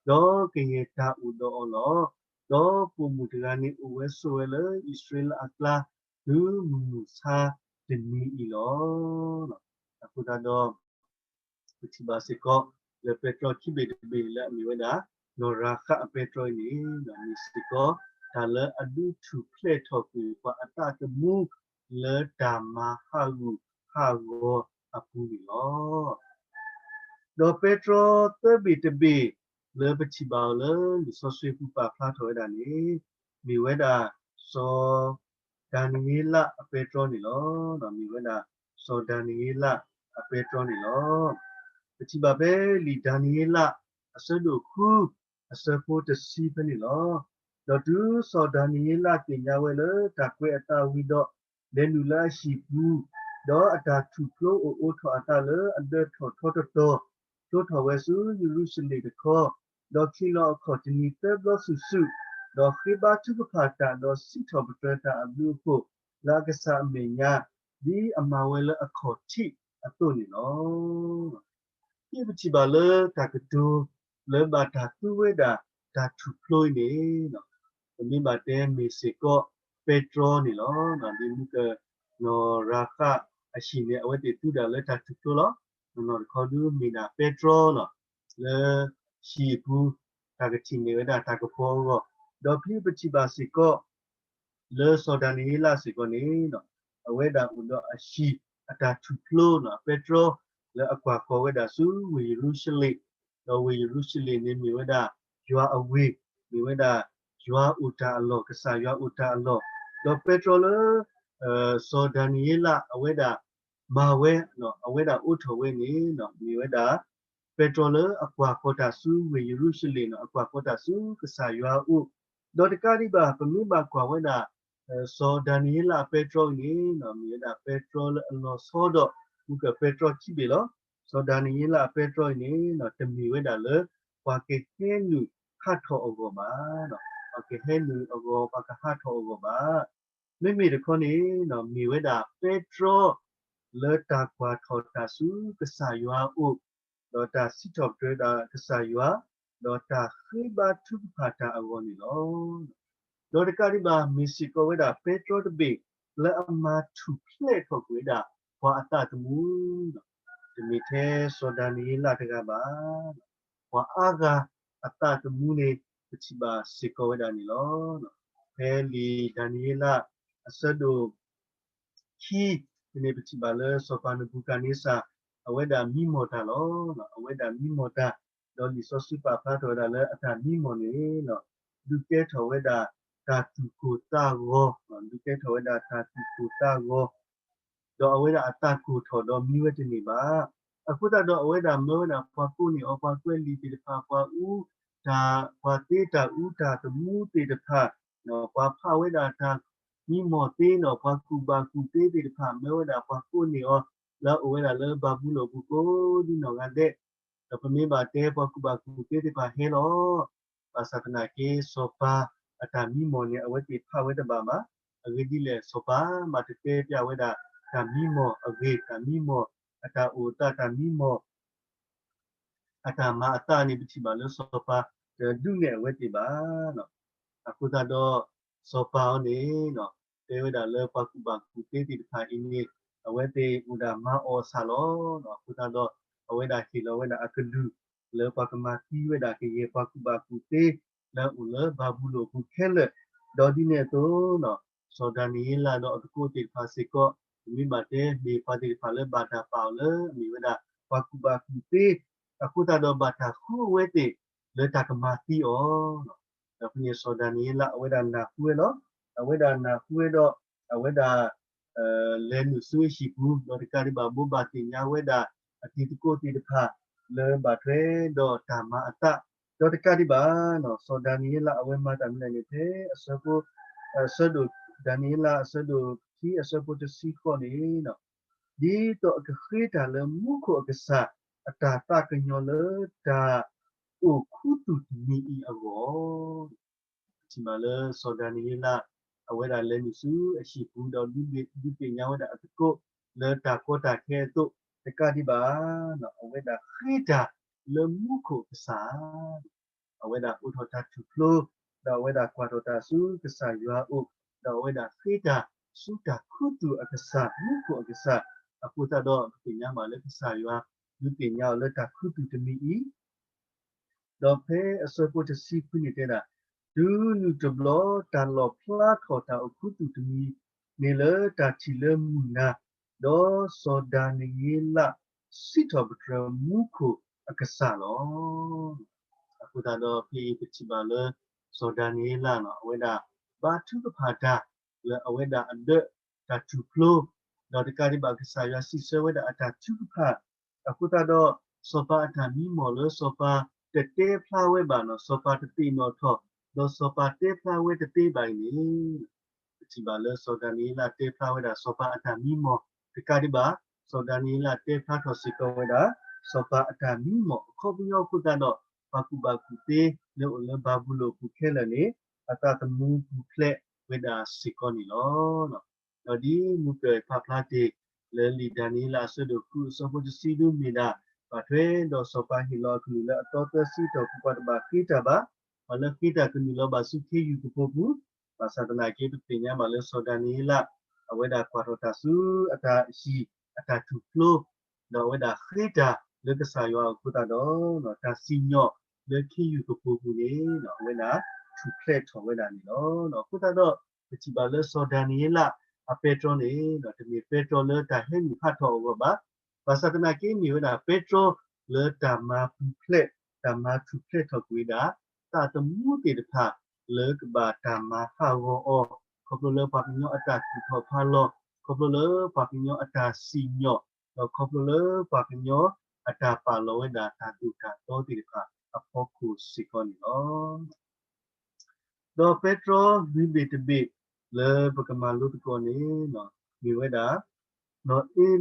ဒီးကယဲၢ်တၢ်အိၣ်ဒီးအီၤလီၤ. ဒီးပိာ်မုၣ်တဂၤန့ၣ်အိၣ်ဝဲဆိးဝဲလၢအံၣ်စရ့လးအကျါ တုၤမုၢ်မဆါတနံၤအံၤလီၤ. အဃိသတးဒီး ပထံၣ်ဘၣ်စ့ၢ်ကီး လၢပဲတြီခံဘ့ၣ်တဘ့ၣ်လၢအမ့ၢ်ဝဲဒၣ် နီၢ်ရၤဃးအပဲတြီအံၤန့ၣ် မ့ၢ်စ့ၢ်ကီး တၢ်လၢအဒုးထူၣ်ဖျဲးထီၣ်ကွံာ်ပှၤအသးသမူ လၢတၢ်မၤဟးဂူာ်ဟးဂီၤအပူၤန့ၣ်လီၤ. ဒီးပဲတြီသၢဘ့ၣ်တဘ့ၣ် လၢပထံၣ်ဘၣ်အီၤလၢလံာ်စီဆှံပူၤပာ်ဖျါထီၣ်ဝဲဒၣ်န့ၣ် မ့ၢ်ဝဲဒၣ် စီၤဒၤနံးယ့လးအပဲတြီန့ၣ်လီၤ. မ့ၢ်ဝဲဒၣ် စီၤဒၤနံးယ့လးအပဲတြီန့ၣ်လီၤ. ပထံၣ်ဘၣ်ဖဲလံာ်ဒၤနံးယ့လး အဆၢဒိၣ်ဃု အဆၢဖိတဆံဖဲန့ၣ်လီၤ. ဒီးတုၤစီၤဒၤနံးယ့လးသ့ၣ်ညါဝဲလၢတၢ်ကွဲးအသးဝံၤဒီး လဲၤနုာ်လၢအဟံၣ်ပူၤ, ဒီးအတၢ်ထူၣ်ဖျိအိၣ်အိးထီၣ်အသးလၢအဒၢထီၣ်ထီတတီၤ, ဖျိထီၣ်ဝဲဆူယရူၤၡလ့ၣ်တခီ, ဒီးခံးလီၤအခီၣ်တနံၤသၢဘျီစုာ်စုာ်, ဒီးဃ့ဘါထုကဖၣ်တၢ်ဒီးစံးထီၣ်ပတြၢၤတၢ်အဘျုးအဖှိၣ် လၢအကစၢ်အမဲာ်ညါ, ဒ်အမၤဝဲလၢအခီၣ်ထံးအသိးန့ၣ်လီၤ. ဒ်ပထံၣ်ဘၣ်လၢတၢ်ကတိၤလၢဘၣ်တၢ်သူဝဲဒၣ်တၢ်ထူၣ်ဖျိအံၤန့ၣ်, ပမ့ၢ်ဘၣ်တဲမ့ၢ်စ့ၢ်ကီးပဲတြီန့ၣ်လီၤ. ဒ်မုၢ်ကနီၢ်ရၤဃးအဟံၣ်န့ၣ် အဝဲသ့ၣ်သူဒၣ်လၢတၢ်ထူၣ်ဖျိလီၤ. နီၢ်နီၢ်တခီဒုးမ့ၢ်ဒၣ်ပဲတြီလီၤ. လၢဟံၣ်အပူၤ တၢ်ကထံၣ်န့ၢ်ဝဲဒၣ်တၢ်ကပီၤအဂီၢ်, ဒီးဖဲပထံၣ်ဘၣ်စ့ၢ်ကီး လၢစီၤဒၤနံးယ့လးစ့ၢ်ကီးန့ၣ်, အဝဲဒၣ်အိၣ်ဒီးအဟံၣ်အတၢ်ထူၣ်ဖျိန့ၣ် အပဲတြီ လၢအကွၢ်ဃီၤဝဲဒၣ်ဆူဝ့ၢ်ယရူၤၡလ့ၣ် ဒီးဝ့ၢ်ယရူၤၡလ့ၣ်န့ၣ်မ့ၢ်ဝဲဒၣ် ယွၤအဝ့ၢ်, မ့ၢ်ဝဲဒၣ် ယွၤအိၣ်တၢ်အလီၢ်, ကစၢ်ယွၤအိၣ်တၢ်အလီၢ်, ဒီးပဲတြီလၢ စီၤဒၤနံးယ့လး အဝဲဒၣ် မၤဝဲ, အဝဲဒၣ်အိးထီၣ်ဝဲန့ၣ် မ့ၢ်ဝဲဒၣ် ပဲတြီလၢအကွၢ်ဃီၤတၢ်ဆူဝ့ၢ်ယရူၤၡလ့ၣ်န့ၣ် အကွၢ်ဃီၤတၢ်ဆူကစၢ်ယွၤအအိၣ်, ဒီးတကးဒံးဘၣ် ပမ့ၢ်ဘၣ်ကွၢ်ဝဲဒၣ် စီၤဒၤနံးယ့လးအပဲတြီအံၤန့ၣ် မ့ၢ်ဝဲဒၣ်ပဲတြီလၢအလီၤဆီဒီး မူကပဲတြီခံဘ့ၣ်လီၤ. စီၤဒၤနံးယ့လးအပဲတြီအံၤန့ၣ် တမ့ၢ်ဝဲဒၣ်လၢ ပှၤကဟဲနုာ်ဟးထီၣ်အဂီၢ်ဘၣ်, ပှၤကဟဲနုာ်အဂီၢ် ပှၤကဟးထီၣ်အဂီၢ်ဘၣ်. မ့မ့ၢ်တခီန့ၣ် မ့ၢ်ဝဲဒၣ်ပဲတြီ လၢတၢ်ကွၢ်ထီၣ်တၢ်ဆူကစၢ်ယွၤအအိၣ်, ဒီးတၢ်စံးထီၣ်ပတြၢၤဒၣ်ကစၢ်ယွၤ, ဒီးတၢ်ဃ့ဘါထုကဖၣ်တၢ်အဂီၢ်န့ၣ်လီၤ. ဒီးတကးဒံးဘၣ် မ့ၢ်စ့ၢ်ကီးဝဲဒၣ်ပဲတြီတဘ့ၣ် လၢအမၤထူၣ်ဖျဲးထီၣ်ကွံာ်ဝဲဒၣ် ပှၤအသးသမူ တမ့ၢ်ထဲစီၤဒၤနံးယ့လးတဂၤဘၣ်. ပှၤအါဂၤအသးသမူန့ၣ် ပထံၣ်ဘၣ်စ့ၢ်ကီးဝဲဒၣ်န့ၣ်လီၤ. ဖဲလံာ်ဒၤနံးယ့လး အဆၢဒိၣ် ခံန့ၣ် ပထံၣ်ဘၣ်လၢစီၤပၤနဘူၤခၣ်န့စၢ် အဝဲဒၣ်မံမီၢ်တၢ်လီၤ. အဝဲဒၣ်မံမီၢ်တၢ်, ဒီးလံာ်စီဆှံပာ်ဖျါထီၣ်ဝဲဒၣ်လၢအတၢ်မံမီၢ်န့ၣ် ဒုးကဲထီၣ်ဝဲဒၣ်တၢ်သူၣ်ကိၢ်သးဂီၤ, ဒုးကဲထီၣ်ဝဲဒၣ်တၢ်သူၣ်ကိၢ်သးဂီၤ ဒီးအဝဲဒၣ်အသးကိၢ်ထီၣ်ဒီးမံဝဲတန့ၢ်ဘၣ်. အဃိသတးဒီး အဝဲဒၣ်မၢဝဲဒၣ်ပှၤကိးန့ၢ်အီၤ ပှၤကွဲးလံာ်သ့ၣ်တဖၣ်, ပှၤအူတၢ်, ပှၤသ့တၢ်အူတၢ်သမူသ့ၣ်တဖၣ်, ပှၤဖးဝဲဒၣ်တၢ်မံမီၢ်သ့ဒီး ပှၤကူၣ်ဘၣ်ကူၣ်သ့သ့ၣ်တဖၣ် မၢဝဲဒၣ်ပှၤကိးန့ၢ်အီၤ လၢအအိၣ်ဝဲဒၣ်လၢဘၤဘူလိၣ်အပူၤကိးဒ်နီၢ်ဂၤဒဲး, ဒီးပမ့ၢ်ဘၣ်တဲပှၤကူၣ်ဘၣ်ကူၣ်သ့သ့ၣ်တဖၣ်ဟဲလီၤ. ဘၣ်ဆၣ်သနာ်က့ စီၤပၤအတၢ်မံမီၢ်န့ၣ် အဝဲသ့ၣ်ဖးဝဲတဘၣ်ဘၣ်. အဂ့ၢ်ဒ်လဲၣ် စီၤပၤမၤတတဲပျၢ်ဝဲဒၣ် တၢ်မံမီၢ်အဂ့ၢ်, တၢ်မံမီၢ်အတၢ်အိၣ်သး, တၢ်မံမီၢ် အတၢ်မၤအသးန့ၣ် ပထံၣ်ဘၣ်လၢစီၤပၤတဒုးနဲၣ်အဝဲသ့ၣ်ဘၣ်. အဃိသတးဒီး စီၤပၤအီၤန့ၣ် တဲဝဲဒၣ်လၢပှၤကူၣ်ဘၣ်ကူၣ်သ့သ့ၣ်တဖၣ်အံၤန့ၣ် အဝဲသ့ၣ်အိၣ်ဒၣ်မၤအီၣ်အဆၣ်လီၤ. အဃိသတးဒီး အဝဲဒၣ်ဟ့ၣ်လီၤဝဲဒၣ်အကလုၢ် လၢပှၤကမၤသံဝဲဒၣ်ကယဲၢ်ပှၤကူၣ်ဘၣ်ကူၣ်သ့ လၢအအိၣ်လၢဘၤဘူလိၣ်အပူၤခဲလၢာ်, ဒီးဒ်န့ၣ်အသိး စီၤဒၤနံးယ့လးဒီးအသကိးသ့ၣ်တဖၣ်စ့ၢ်ကီး ပမ့ၢ်ဘၣ်တဲမ့ၢ်ပှၤသ့ၣ်တဖၣ်လၢဘၣ်တၢ်ပာ်အီၤလၢအမ့ၢ်ဝဲဒၣ် ပှၤကူၣ်ဘၣ်ကူၣ်သ့, အဃိသတးဒီးဘၣ်တၢ်ဃုအဝဲသ့ၣ်လၢတၢ်ကမၤသံအီၤ ဒီးဖဲန့ၣ်စီၤဒၤနံးယ့လး အဝဲဒၣ်နၢ်ဟူဝဲလီၤ. အဝဲဒၣ်နၢ်ဟူဝဲဒီး အဝဲဒၣ် လဲၤနုာ်ဆူအဟံၣ်ပူၤ ဒီးတကးဒံးဘၣ် ဘိးဘၣ်သ့ၣ်ညါဝဲဒၣ် အတံၤသကိးသ့ၣ်တဖၣ် လၢဘၣ်ထွဲဒီးတၢ်မၤအသး, ဒီးတကးဒံးဘၣ် စီၤဒၤနံးယ့လး အဝဲမၤတၢ်မနုၤလဲၣ်န့ၣ် ဖဲအဆၢဖိ အဆၢဒိၣ် ဒၤနံးယ့လး အဆၢဒိၣ်ခံ အဆၢဖိတဆံဃိးန့ၣ် ဒ်သိးအကဃ့တၢ်လၢမူခိၣ်အကစၢ် အတၢ်သးကညီၤလၢတၢ်အိၣ်ခူသူၣ်တမံၤအံၤအဂီၢ် ပထံၣ်ဘၣ်လၢစီၤဒၤနံးယ့လး အဝဲဒၣ်လဲၤနုာ်ဆူအဟံၣ်ပူၤ ဒီးဒုးသ့ၣ်ညါဝဲဒၣ်အသကိး လၢတၢ်ကီတၢ်ခဲအသိး တကးဒံးဘၣ် အဝဲဒၣ်ဃ့တၢ်လၢမူခိၣ်အကစၢ် အဝဲဒၣ်အိးထီၣ်တၢ်ထူၣ်ဖျိ ဒီးအဝဲဒၣ်ကွၢ်ထီၣ်တၢ်ဆူကစၢ်ယွၤအအိၣ် ဒီးအဝဲဒၣ်ဃ့တၢ်ဆူတၢ်ခူသူၣ်အကစၢ် မူခိၣ်အကစၢ် အဃိသတးဒီး ပသ့ၣ်ညါဘၣ်လၢကစၢ်ယွၤ ဒုးသ့ၣ်ညါအီၤလၢတၢ်ခူသူၣ်တမံၤအံၤ ဒီးဖဲအဆၢဖိတဆံခွံန့ၣ်တဲဒၣ်, တုၤနုၤတဘျီတၢ်လီၣ်ဖျါထီၣ်တၢ်အိၣ်ခူသူၣ်တမံၤန့ၣ်လၢတၢ်ထံၣ်လၢမုၢ်နၤ, ဒီးစီၤဒၤနံးယ့လးစံးထီၣ်ပတြၢၤမူခိၣ်အကစၢ်လီၤ. အဃိသတးဒီးဖဲအံၤပထံၣ်ဘၣ်လၢ စီၤဒၤနံးယ့လးန့ၣ် အဝဲဒၣ်ဘါထုကဖၣ်တၢ် လၢအဝဲဒၣ်အဒၢးတၢ်ထူၣ်ဖျိ, ဒီးတကးဒံးဘၣ်ကစၢ်ယွၤစံးဆၢဝဲဒၣ်အတၢ်ထုကဖၣ်, အဃိသတးဒီး စီၤပၤအတၢ်မံမီၢ်လၢစီၤပၤတတဲဖျါဝဲဘၣ်န့ၣ် စီၤပၤတသ့ၣ်နီၣ်ထီၣ်, ဒီးစီၤပၤတဲဖျါဝဲတသ့ဘၣ်အံၤန့ၣ် ပထံၣ်ဘၣ်လၢစီၤဒၤနံးယ့လးတဲဖျါဝဲဒၣ်စီၤပၤအတၢ်မံမီၢ်, တကးဒံးဘၣ် စီၤဒၤနံးယ့လးတဲဖျါထီၣ်စ့ၢ်ကီးဝဲဒၣ် စီၤပၤအတၢ်မံမီၢ်အခီပညီအဃိသတးဒီး ပှၤကူၣ်ဘၣ်ကူၣ်သ့လၢအိၣ်လၢဘၤဘူလိၣ်အပူၤခဲလၢာ်န့ၣ် အသးသမူပူၤဖျဲးဝဲဒၣ်စ့ၢ်ကီးန့ၣ်လီၤ. ဒီးဒ်မူကၢၢ်ဖးဖျါတ့ၢ် လၢလံာ်ဒၤနံးယ့လးအဆၢဒိၣ်ဃုအဆၢဖိတဆံဒုမ့ၢ်ဒၣ် ဘၣ်ထွဲဒီးစီၤပၤဟ့ၣ်လီၤအကလုၢ်လၢအသီသၢဆံတီၢ်ပူၤ ပှၤတဘၣ်ဃ့တၢ်ဘၣ်, ပှၤလၢဃ့တၢ်ကနုာ်လီၤဘၣ်ဆူခ့ယုၢ်ကပိာ်ပူၤ, ဘၣ်ဆၣ်သနာ်က့ ပသ့ၣ်ညါဘၣ်လၢစီၤဒၤနံးယ့လး အဝဲဒၣ်ကွၢ်ထီၣ်တၢ်ဆူအတၢ်ဟံၣ်အတၢ်ထူၣ်ဖျိ, ဒီးအဝဲဒၣ်ဃ့တၢ်လၢကစၢ်ယွၤအဃိသတးဒီး တၢ်စံၣ်ညီၣ်လၢခ့ယုၢ်ကပိာ်ပူၤန့ၣ် အဝဲဒၣ်ထူၣ်ဖျဲးထီၣ်ဝဲဒၣ်န့ၣ်လီၤ. အဃိသတးဒီး ပထံၣ်ဘၣ်လၢစီၤဒၤနံးယ့လးအပဲတြီန့ၣ် တမ့ၢ်ပဲတြီလၢတၢ်ဟဲနုာ်ဟးထီၣ်အဂီၢ်ဘၣ်. ဘၣ်ဆၣ်သနာ်က့ မ့ၢ်ဝဲဒၣ်ပဲတြီလၢတၢ်မၤပူၤဖျဲး တၢ်မၤထူၣ်ဖျဲးထီၣ်ကွံာ်ဝဲဒၣ် သးသမူသ့ၣ်တဖၣ် လၢကဘၣ်တၢ်မၤဟးဂီၤအီၤ, ခီဖျိလၢပှၤကညီအတၢ်သူၣ်ထီၣ်ဖးလီၤ, ခီဖျိလၢပှၤကညီအတၢ်စံၣ်ညီၣ်, ဒီးခီဖျိလၢပှၤကညီအတၢ်ပာ်လီၤဝဲဒၣ်တၢ်သိၣ်တၢ်သီသ့ၣ်တဖၣ်အဖီခိၣ်စ့ၢ်ကီးန့ၣ်လီၤ. ဒီးပဲတြီလွံၢ်ဘ့ၣ်တဘ့ၣ်လၢပကမၤလိသကိးန့ၣ် မ့ၢ်ဝဲဒၣ်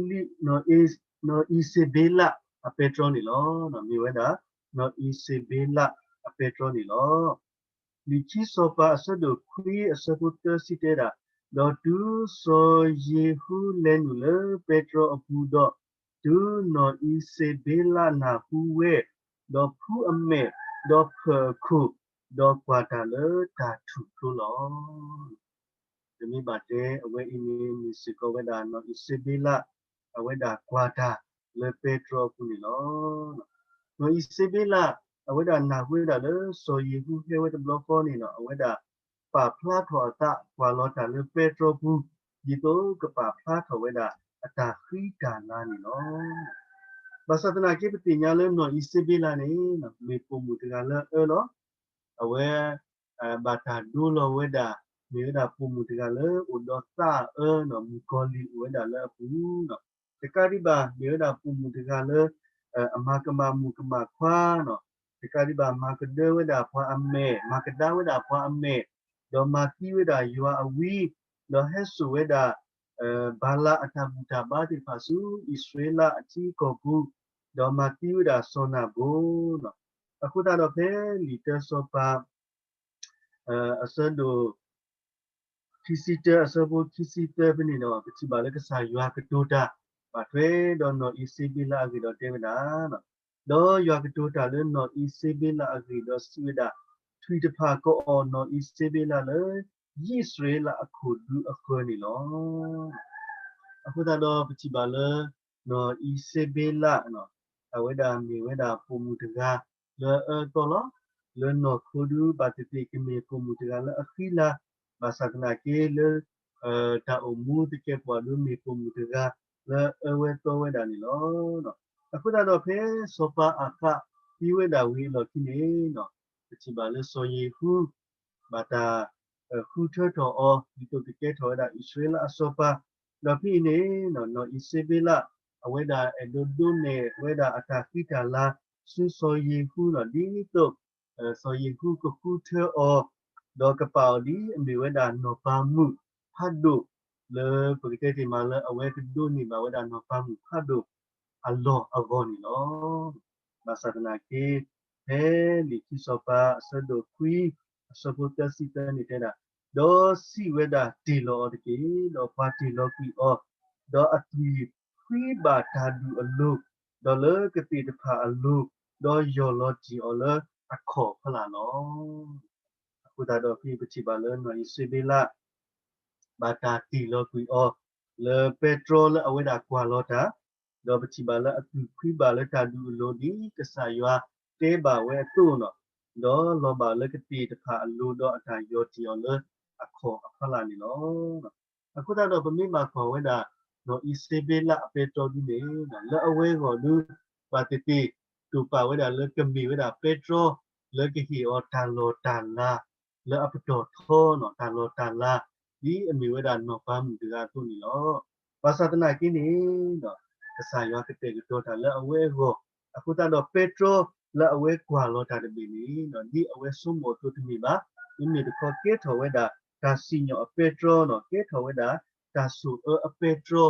နီၢ်အံၤစ့ဘ့လးအပဲတြီန့ၣ်လီၤ. မ့ၢ်ဝဲဒၣ် နီၢ်အံၤစ့ဘ့လးအပဲတြီန့ၣ်လီၤ. လံာ်ခံစီၤပၤအဆၢဒိၣ်ခွံအဆၢဖိသၢဆံတဲဒၣ်, ဒီးတုၤစီၤယ့ၤဟူလဲၤနုာ်လၢပဲတြီအပူၤဒီး, တုၤနီၢ်အံၤစ့ဘ့လးနၢ်ဟူဝဲ, ဒီးဖှူအမဲာ်, ဒီးဖၢၣ်အခိၣ်, ဒီးကွၢ်တၢ်လၢတၢ်ထူၣ်ဖျိလီၤ. ပမ့ၢ်ဘၣ်တဲအဝဲအံၤန့ၣ် မ့ၢ်စ့ၢ်ကီးဝဲဒၣ်နီၢ်အံၤစ့ဘ့လး အဝဲဒၣ်ကွၢ်တၢ်လၢပဲတြီအပူၤန့ၣ်လီၤ. နီၢ်အံၤစ့ဘ့လး အဝဲဒၣ်နၢ်ဟူဝဲဒၣ်လၢစီၤယ့ၤဟူဟဲဝဲတဘျီဃီန့ၣ်လီၤ. အဝဲဒၣ်ပာ်ဖျါထီၣ်အသးကွၢ်လီၤတၢ်လၢပဲတြီပူၤ ဒ်သိးကပာ်ဖျါထီၣ်ဝဲဒၣ်အတၢ်ဃံတၢ်လၤန့ၣ်လီၤ. ဘၣ်ဆၣ်သနာ်က့ ပသ့ၣ်ညါလၢနီၢ်အံၤစ့ဘ့လးန့ၣ် မ့ၢ်ပိာ်မုၣ်တဂၤလၢအအၢလီၤ. အဝဲ ဘၣ်တၢ်ဒိလီၤဝဲဒၣ် မ့ၢ်ဝဲဒၣ်ပိာ်မုၣ်တဂၤလၢအိၣ်ဒီးသးအၢနီၤ မုၣ်ကီၤလံၢ်အိၣ်ဝဲဒၣ်လၢအပူၤနီၤ. တကးဒံးဘၣ် မ့ၢ်ဝဲဒၣ်ပိာ်မုၣ်တဂၤလၢ အမၤကမၣ်မုၣ်ကမၣ်ခွါနီၤ. တကးဒံးဘၣ် မၤကဒၢဝဲဒၣ်ပှၤအမဲာ်, မၤကဒါဝဲဒၣ်ပှၤအမဲာ်, ဒီးမၤသံဝဲဒၣ်ယွၤအဝံ, ဒီးဟဲစိာ်ဝဲဒၣ် ဘၤလးအတၢ်ဘူၣ်တၢ်ဘါသ့ၣ်တဖၣ်ဆူအံၣ်စရ့လးအထံအကီၢ်ပူၤ, ဒီးမၤသံဝဲဒၣ်စီၤနၤဘိနီၤ. အဃိသတးဒီးဖဲလံာ်တၢစီၤပၤ အဆၢဒိၣ် ခံဆံတၢ အဆၢဖိခံဆံသၢဖဲန့ၣ်ဒီး ပထံၣ်ဘၣ်လၢကစၢ်ယွၤကတိၤတၢ် ဘၣ်ထွဲဒီးနီၢ်အံၤစ့ဘ့လးအဂ့ၢ်ဒီးတဲဝဲဒၣ်, ဒီးယွၤကတိၤတၢ်လၢနီၢ်အံၤစ့ဘ့လးအဂ့ၢ်ဒီးစံးဝဲဒၣ်, ထွံၣ်တဖၣ်ကအီၣ်နီၢ်အံၤစ့ဘ့လးလၢ ယံၣ်စရ့လးအခိၣ်ဒူအဃၢၤန့ၣ်လီၤ. အဃိသတးဒီးပထံၣ်ဘၣ်လၢ နီၢ်အံၤစ့ဘ့လး အဝဲဒၣ်မ့ၢ်ဝဲဒၣ်ပိာ်မုၣ်တဂၤလၢအအၢအသီလီၤ. လၢနီၢ်ခိဒူ ဘၣ်သ့ၣ်သ့ၣ်ကမ့ၢ်ပိာ်မုၣ်တဂၤလၢအဃံလၤ, ဘၣ်ဆၣ်သနာ်က့လၢ တၢ်အိၣ်မူသကဲးပဝးဒူ မ့ၢ်ပိာ်မုၣ်တဂၤလၢအအၢဝဲသီဝဲဒၣ်န့ၣ်လီၤ. အဃိသတးဒီးဖဲစီၤပၤအၤဃးသံဝဲဒၣ်ဝံၤအလီၢ်ခံန့ၣ် ပထံၣ်ဘၣ်လၢစီၤယ့ၤဟူ ဘၣ်တၢ် ဃုထၢထီၣ်အီၤ ဒ်သိးကကဲထီၣ်ဝဲဒၣ်အံၣ်စရ့လးအစီၤပၤ, ဒီးဖဲအံၤန့ၣ် နီၢ်အံၤစ့ဘ့လး အဝဲဒၣ်အဲၣ်ဒိးဒိးန့ၢ်ဝဲဒၣ်အတၢ်ဃံတၢ်လၤ ဆူစီၤယ့ၤဟူနီၤ ဒ်သိး စီၤယ့ၤဟူကဃုထၢအီၤ ဒီးကပာ်အီၤဒ်အမ့ၢ်ဝဲဒၣ်နီၢ်ပၤမုၣ်ဖးဒိၣ် လၢပကတဲတ့ၢ်မးလၢအဝဲကဒိးန့ၢ်ဘၣ်ဝဲဒၣ်နီၢ်ပၤမုၣ်ဖးဒိၣ်အလီၢ်အဂီၢ်န့ၣ်လီၤ. ဘၣ်ဆၣ်သနာ်က့ ဖဲလံာ်ခံစီၤပၤအဆၢဒိၣ်ခွံ အဆၢဖိသၢဆံသၢန့ၣ်တဲဒၣ်, ဒီးစံးဝဲဒၣ်တ့ၢ်လီၤအီၤတက့ၢ်. ဒီးပှၤတ့ၢ်လီၤကွံာ်အီၤ, ဒီးအသွံၣ်ဖှံဘၣ်တၢ်ဒူၣ်အလိၤ, ဒီးလၢကသ့ၣ်တဖၣ်အလိၤ, ဒီးယီၢ်လီၤတ့ၢ်အီၤလၢအခီၣ်ဖီလာ်လီၤ. အဃိသတးဒီးဖဲပထံၣ်ဘၣ်လၢနီၢ်အံၤစ့ဘ့လး ဘၣ်တၢ်တ့ၢ်လီၤကွံာ်အီၤ လၢပဲတြီလၢအဝဲဒၣ်ကွၢ်လီၤတၢ်, ဒီးပထံၣ်ဘၣ်လၢအသွံၣ်ဖှံဘၣ်လၢတၢ်ဒူၣ်အလိၤ ဒ်ကစၢ်ယွၤတဲဘၣ်ဝဲအသိးနီၤ, ဒီးလီၤဘၣ်လၢကသ့ၣ်တဖၣ်အလိၤ ဒီးအတၢ်ယီၢ်တ့ၢ်အီၤလၢအခီၣ်အဖီလာ်န့ၣ်လီၤ. အဃိသတးဒီးပမ့ၢ်ဘၣ်ကွၢ်ဝဲဒၣ် နီၢ်အံၤစ့ဘ့လးအပဲတြီဒ်န့ၣ် လၢအဝဲအဂီၢ်ဒု ဘၣ်သ့ၣ်သ့ၣ်တိာ်ပာ်ဝဲဒၣ်လၢကမ့ၢ်ဝဲဒၣ်ပဲတြီ လၢကဟ့ၣ်အီၤတၢ်လီၢ်တၢ်လၤ လၢအပတီၢ်ထီနီၤ တၢ်လီၢ်တၢ်လၤ ဒ်အမ့ၢ်ဝဲဒၣ်နီၢ်ပၤမုၣ်တဂၤအသိးန့ၣ်လီၤ. ဘၣ်ဆၣ်သနာ်က့န့ၣ်ဒီး ကစၢ်ယွၤကတဲာ်ကတီၤတၢ်လၢအဝဲအဂီၢ်, အဃိသတးဒီးပဲတြီလၢအဝဲကွၢ်လီၤတၢ်တဘ့ၣ်န့ၣ်ဒီး ဒ်အဝဲဆိကမိၣ်အသိးတမ့ၢ်ဘၣ်, မ့မ့ၢ်တခီကဲထီၣ်ဝဲဒၣ် တၢ်စံၣ်ညီၣ်အပဲတြီနီၤ ကဲထီၣ်ဝဲဒၣ် တၢ်ဆိၣ်အၢအပဲတြီ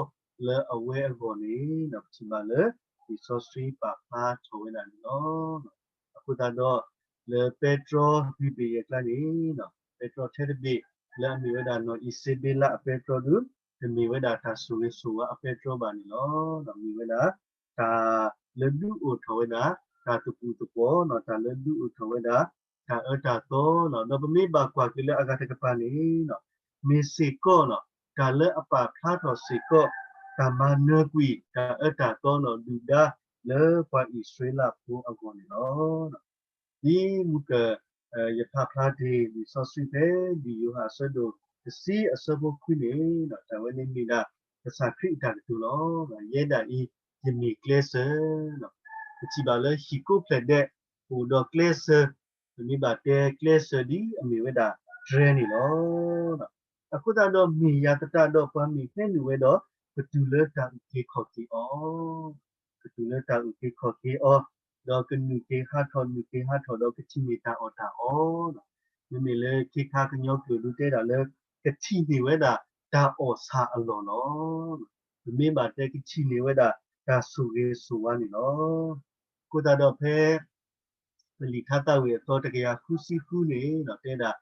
လၢအဝဲအဂီၢ်န့ၣ်ဒီး ပထံၣ်ဘၣ်လၢ လံာ်စီဆှံပာ်ဖျါထီၣ်ဝဲဒၣ်န့ၣ်လီၤ. အဃိသတးဒီး လၢပဲတြီလွံၢ်ဘ့ၣ်ယဲၢ်ကျါန့ၣ် ပဲတြီထဲတဘ့ၣ် လၢအမ့ၢ်ဝဲဒၣ်နီၢ်အံၤစ့ဘ့လးအပဲတြီဒု တမ့ၢ်ဝဲဒၣ်တၢ်ဆိၣ်ဂ့ၤဆိၣ်ဝါအပဲတြီဘၣ်န့ၣ်လီၤ. ဒီးမ့ၢ်ဝဲဒၣ် တၢ်လၢဒုးအိၣ်ထီၣ်ဝဲဒၣ် တၢ်သပူၤသပှီၤနီၤ တၢ်လၢဒုးအိၣ်ထီၣ်ဝဲဒၣ် တၢ်အၢတၢ်သီနီၤ ဒီးပမ့ၢ်ဘၣ်ကွၢ်က့ၤလၢအဂၤတကပၤန့ၣ် မ့ၢ်စ့ၢ်ကီးနီၤ တၢ်လၢအပာ်ဖျါထီၣ်စ့ၢ်ကီး တၢ်မၤနၢၤကွံာ် တၢ်အၢတၢ်သီနီၤ ဒုၣ်ဒါလၢပှၤအံၣ်စရ့လးဖိအဂီၢ်န့ၣ်လီၤ. ဒ်မုၢ်ကၢၢ် ယဖးဖျါတ့ၢ်လံာ်စီဆှံဖဲ လံာ်ယိၤဟၣ်အဆၢဒိၣ်တဆံအဆၢဖိခွံန့ၣ် တၢ်ဝဲန့ၣ်မ့ၢ်ဒၣ် ကစၢ်ခရံာ်အတၢ်ကတိၤလီၤ. ယဲဒၣ်အံၤ ယမ့ၢ်ကျဲစၢၤ ပထံၣ်ဘၣ်လၢဟံၣ်ကိးဖျၢၣ်ဒဲး ပအိၣ်ဒီးကျဲစၢၤ, ပမ့ၢ်ဘၣ်တဲကျဲစၢၤဒ်အမ့ၢ်ဝဲဒၣ်တြဲၤန့ၣ်လီၤ. အဃိသတးဒီးမ့ၢ်ယၤသတးဒီးပှၤမ့ၢ်ဟဲနုာ်ဝဲဒီး ကတုၤလၢတၢ်အုၣ်က့ၤခီၣ်က့ၤအီၤ, ကတုၤလၢတၢ်အုၣ်က့ၤခီၣ်က့ၤအီၤ, ဒီးကနုာ်က့ၤဟးထီၣ် နုာ်က့ၤဟးထီၣ်ဒီးကထံၣ်န့ၢ်တၢ်အီၣ်တၢ်အီ မ့မ့ၢ်လၢခ့ခါကညီကျိာ်ဒုးတဲဒၣ်လၢ ကထံၣ်န့ၢ်ဝဲဒၣ်တၢ်အီၣ်ဆၣ်အလီၢ်လီၤ. ပမ့ၢ်ဘၣ်တဲကထံၣ်န့ၢ်ဝဲဒၣ်တၢ်ဆိၣ်ဂ့ၤဆိၣ်ဝါန့ၣ်လီၤ. အဃိသတးဒီးဖဲ ပလံာ်ထါသးဝံၣ်အသီတကယၤဃုဆံဃုန့ၣ် တဲဒၣ်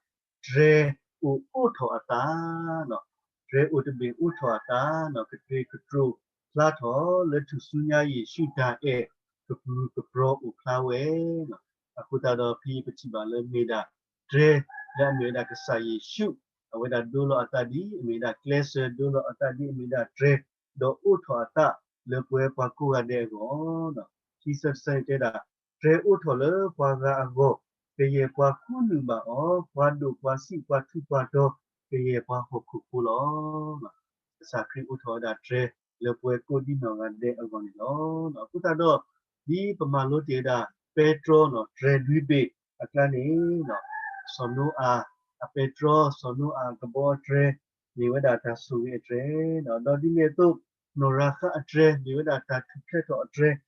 တြဲၤအိၣ်အိးထီၣ်အသး, တြဲၤအိၣ်တဘ့ၣ်အိးထီၣ်အသး, ကတြ့ၤကတြိာ်ဖျါထီၣ်လၢထူၣ်စုညါယ့ၣ်ၡူးတၢ်အဲၣ် ကပူၤကပြီအိၣ်ဖျါဝဲ အဃိသတးဒီးဖဲအံၤပထံၣ်ဘၣ်လၢမ့ၢ်ဒၣ် တြဲၤလၢအမ့ၢ်ဝဲဒၣ်ကစၢ်ယ့ၣ်ၡူး အဝဲဒၣ်ဒိလီၤအသးဒ်အမ့ၢ်ဝဲဒၣ်ကျဲစၢၤ ဒိလီၤအသးဒ်အမ့ၢ်ဝဲဒၣ်တြဲၤ ဒီးအိးထီၣ်အသးလၢပဝဲပှၤကိးဂၤဒဲးအဂီၢ် ခံဆၢတဆၢန့ၣ်တဲဒၣ် တြဲၤအိးထီၣ်လၢပှၤဂၤအဂီၢ်, ကယဲၢ်ပှၤကူးနုာ်ဘၣ်အီၤ, ပှၤဒိၣ်ပှၤဆံးပှၤထူးပှၤတီၤ, ကယဲၢ်ပှၤဟီၣ်ခိၣ်ဖိလီၤ. ကစၢ်ခရံာ်အိးထီၣ်ဝဲဒၣ်တြဲၤလၢပဝဲကိးဒံနီၢ်ဂၤဒဲးအဂီၢ်န့ၣ်လီၤ. အဃိသတးဒီး ဒ်ပမၤလိတ့ၢ်ဝဲဒၣ် ပဲတြီနီၣ် တြဲၤလွံၢ်ဘ့ၣ်အကျါန့ၣ် စီၤနိအၤအပဲတြီ, စီၤနိအၤအကဘီအတြဲၤ မ့ၢ်ဝဲဒၣ်တၢ်ဆိၣ်ဂ့ၤအတြဲၤ, ဒီးဒ်န့ၣ်အသိး နီၢ်ရၤဃးအတြဲၤ မ့ၢ်ဝဲဒၣ်တၢ်ထူၣ်ဖျဲးထီၣ်အတြဲၤ,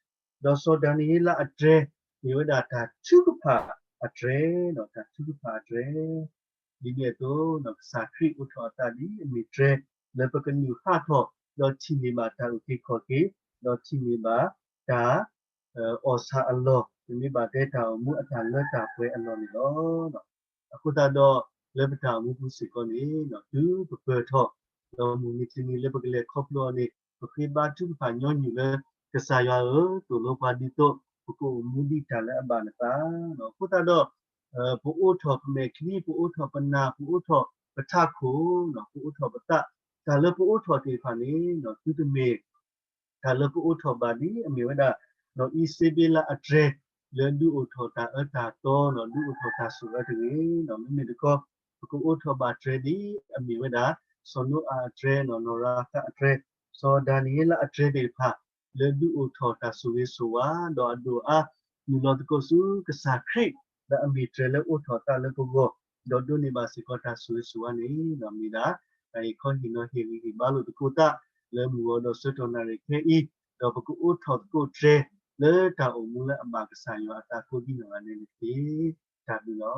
ဒီးစီၤဒၤနံးယ့လးအတြဲၤ မ့ၢ်ဝဲဒၣ်တၢ်ထုကဖၣ်အတြဲၤ, တၢ်ထုကဖၣ်အတြဲၤ ဒ်န့ၣ်အသိး ကစၢ်ခရံာ်အိးထီၣ်အသးဒ်အမ့ၢ်တြဲၤ လၢပကနုာ်ဟးထီၣ် ဒီးထံၣ်န့ၢ်ဘၣ်တၢ်အုၣ်က့ၤခီၣ်က့ၤ, ဒီးထံၣ်န့ၢ်ဘၣ်တၢ် အီၣ်ဆၣ်အလီၢ်, ပမ့ၢ်ဘၣ်တဲတၢ်အိၣ်မူအတၢ်လၢတၢ်ပှဲၤအလီၢ်န့ၣ်လီၤ. အဃိသတးဒီး လၢပတၢ်အိၣ်မူပူၤစ့ၢ်ကီးန့ၣ် တုၤပပၢၢ်ထီၣ် ဒီးမုၢ်နံၤတနံၤလၢပကလဲၤခီဖျိအီၤန့ၣ် ပဃ့ဘါထုကဖၣ်ညီနုၢ်လၢ ကစၢ်ယွၤဧၢ, သိၣ်လိပှၤဒ်သိး ပကအိၣ်မူဒ်တၢ်လၢအဘၣ်နသး, အဃိသတးဒီး ပအိးထီၣ်ပမဲာ်ချံ, ပအိးထီၣ်ပနၢ်, ပအိးထီၣ်ပထးခိၣ်, ပအိးထီၣ်ပသး, တၢ်လၢပအိးထီၣ်သ့ၣ်တဖၣ်န့ၣ် သုတမ့ၢ် တၢ်လၢပအိးထီၣ်ဘၣ်ဒ်အမ့ၢ်ဝဲဒၣ် နီၢ်အံၤစ့ဘ့လးအတြဲၤ လၢဒုးအိၣ်ထီၣ်တၢ်အၢတၢ်သီ, ဒုးအိၣ်ထီၣ်တၢ်ဆိၣ်အၢတဂ့ၤ, မ့မ့ၢ်တခီ ပကအိးထီၣ်ဘၣ်တြဲၤဒ်အမ့ၢ်ဝဲဒၣ် စီၤနိအၤအတြဲၤ, နီၢ်ရၤဃးအတြဲၤ, စီၤဒၤနံးယ့လးအတြဲၤသ့ၣ်တဖၣ် လၢဒုးအိၣ်ထီၣ်တၢ်ဆိၣ်ဂ့ၤဆိၣ်ဝါ ဒီးအဒိၣ်အါ နုာ်လီၤသကိးဆူကစၢ်ခရံာ် လၢအမ့ၢ်တြဲၤလၢအိးထီၣ်အသးလၢပဂီၢ်, ဒီးဒိးန့ၢ်ဘၣ်စ့ၢ်ကီးတၢ်ဆိၣ်ဂ့ၤဆိၣ်ဝါန့ၣ် မ့ၢ်ဒၣ် တၢ်အံၤခီဟ့ၣ်နီၤဟ့ၣ်ဂံၢ်ဟ့ၣ်ဘါလိာ်သကိးသး လၢမုၢ်ဂီၤဒီးဆၢကတီၢ်နၣ်ရံၣ်ခဲအံၤ, ဒီးပကအိးထီၣ်သကိးတြဲၤ လၢတၢ်အိၣ်မူလၢအဘၣ်ကစၢ်ယွၤအသးကိးဒ်နီၢ်ဂၤဒဲးန့ၣ်တက့ၢ်. တၢ်ဘျုးလီၤ.